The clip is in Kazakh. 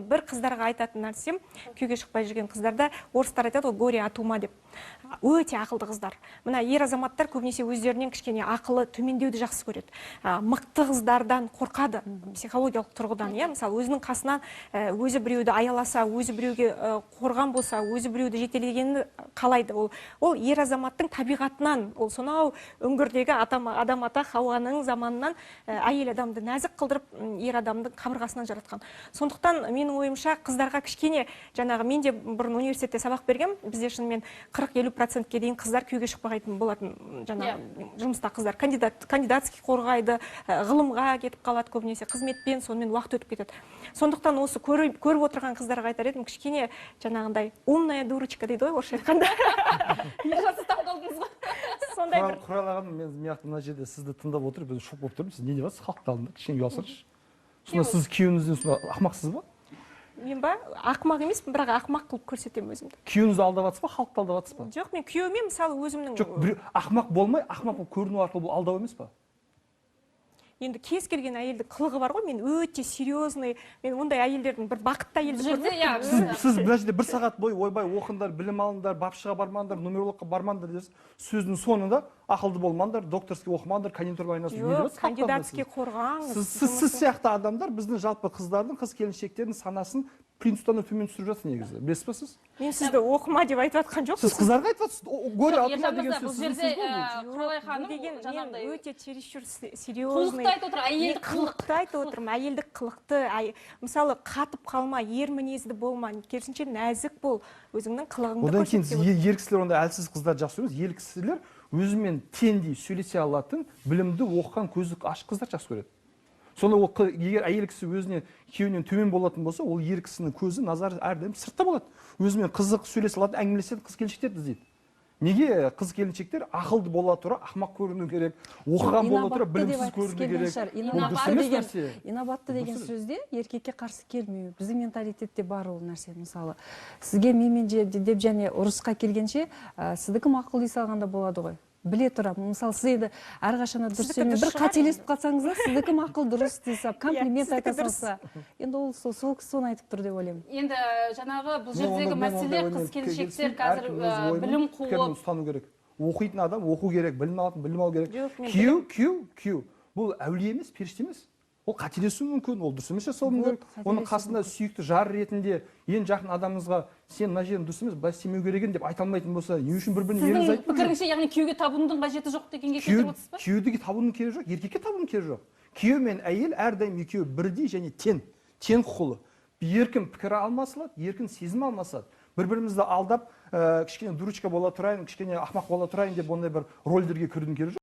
Бір қыздарға айтатын нәрсем, күйеуге шықпай жүрген қыздарда, орыстар айтады ғой, «горе от ума» деп, өте ақылды қыздар. Мына ер азаматтар көбінесе өздерінен кішкене ақылы төмендеуді жақсы көреді. Мықты қыздардан қорқады психологиялық тұрғыдан, иә. Мысалы, өзінің қасынан өзі біреуді аяласа, өзі біреуге қорған болса, өзі біреуді жетелегенін қалайды. Ол ер азаматтың табиғатынан, ол сонау үңгірдегі Адам ата, Хауаның заманынан әйел адамды нәзік қылдырып, ер адамдың қабырғасынан жаратқан. Сондықтан менің ойымша, қыздарға кішкене жаңағы, мен де бұрын университетте сабақ бергем, бізде шынымен 40-50%-ке дейін қыздар күйеуге шықпайтын болатын. Жаңағы жұмыста қыздар кандидатский қорғайды, ғылымға кетіп қалады көбінесе, қызметпен, сонымен уақыт өтіп кетеді. Сондықтан осы көріп отырған қыздарға айтар едім, кішкене жаңағындай «умная дурочка» дейді ғой орысша айтқанда. Ержан, сіз таңқалдыңыз ғой. Сондай бір Құралай ханым, мен мына мына жерде сізді тыңдап отырып, өзім шок болып тұрмын. Сіз не деп жатсыз халықтың алдында? Кішкене ұялсаңызшы. Сонда сіз күйеуіңізден сонда ақымақсыз ба? Мен ба? Ақымақ емеспін, бірақ ақымақ қылып көрсетемін өзімді. Күйеуіңізді алдап жатсыз ба, халықты алдап жатсыз ба? Жоқ, мен күйеуіме, мысалы, өзімнің Жоқ, біреу ақымақ болмай, ақымақ болып көріну арқылы бұл алдау емес па? Енді кез келген әйелдің қылығы бар ғой. Мен өте серьезный, мен ондай әйелдердің, бір бақытты әйелді Бұл жерде көрмеппін. Сіз мына жерде бір сағат бойы «ойбай, оқыңдар, білім алыңдар, бапшыға бармаңдар, нумерологқа бармаңдар» десіз. Сөздің соңында «ақылды болмаңдар, докторский оқымаңдар, кандидатурамен айналысыңдар». Не деп Жоқ, жатсыз халықтың алдында кандидатский сіз? қорғаңыз. Сіз сияқты адамдар біздің жалпы қыздардың, қыз келіншектердің санасын плинтустан төмен түсіріп жатсыз негізі, білесіз ба сіз? Мен сізді оқыма деп айтып жатқан жоқпын. Сіз қыздарға айтып жатсыз. «Горе Жоқ, от ума» Ержан деген мырза, сөз бұл сіздің жерде сөз ғой бұл. Құралай Бұл ханым деген мен жаңағыдай өте чересчур серьезный. Қулықты айтып отыр, әйелдік Мен қылық. қылықты айтып отырмын, әйелдік қылықты. Мысалы, қатып қалма, ер мінезді болма, керісінше нәзік бол, өзіңнің қылығыңды Одан кейін көрсет деп отырмын. ер кісілер ондай әлсіз қыздарды жақсы көрмес. Ер кісілер өзімен теңдей сөйлесе алатын, білімді, оқыған, көзі ашық қыздар жақсы көреді. Сонда ол егер әйел кісі өзіне, күйеуінен төмен болатын болса, ол ер кісінің көзі, назары әрдайым сыртта болады. Өзімен қызық сөйлесе алатын, әңгімелесетін қыз келіншектерді іздейді. Неге қыз келіншектер ақылды бола тұра ақымақ көріну керек, оқыған бола тұра Инабатты деп білімсіз айтқысы көріну келген керек? шығар. Ол дұрыс Инабатты емес деген, нәрсе. инабатты деген Дұрыс емес. сөзде еркекке қарсы келмеу. Біздің менталитетте бар ол нәрсе. Мысалы, сізге менімен деп және ұрысқа келгенше, сіздікі мақұл дей салғанда болады ғой. Біле тұра, мысалы, сіз енді әрқашан да дұрыс Сіздікі сөйлемей, дұрыс бір шығар. қателесіп қалсаңыз да, сіздікі мақұл, дұрыс дей салып, комплимент Сіздікі айта дұрыс. салса. Енді ол сол кісі соны айтып тұр деп ойлаймын. Енді жаңағы бұл Мен жердегі мен мәселе ондай қыз оймен келіншектер келіспеймін. қазір Әркім өз ойымен, білім пікірін қуып ұстану керек. Оқитын адам оқу керек, білім алатын білім алу керек. Жоқ, мен Күйеу бұл әулие емес, періште емес. Ол қателесуі мүмкін, ол дұрыс емес жасауы мүмкін. Вот, Оның қателесуі. қасында сүйікті жар ретінде ең жақын адамыңызға «сен мына жерің дұрыс емес, былай істемеу керек едің» деп айта алмайтын болса, не үшін бір біріне Сіздің ерлі зайыпты жүр? пікіріңше, яғни күйеуге табынудың қажеті жоқ дегенге Күйеу, келтіріп отырсыз ба? күйеуді табудың керегі жоқ, еркекке табудың керегі жоқ. Күйеу мен әйел әрдайым екеуі бірдей және тең құқылы. Еркін пікір алмасылады, еркін сезім алмасады. Бір бірімізді алдап, кішкене дурочка бола тұрайын, кішкене ақымақ бола тұрайын деп ондай бір рольдерге кірудің керегі жоқ.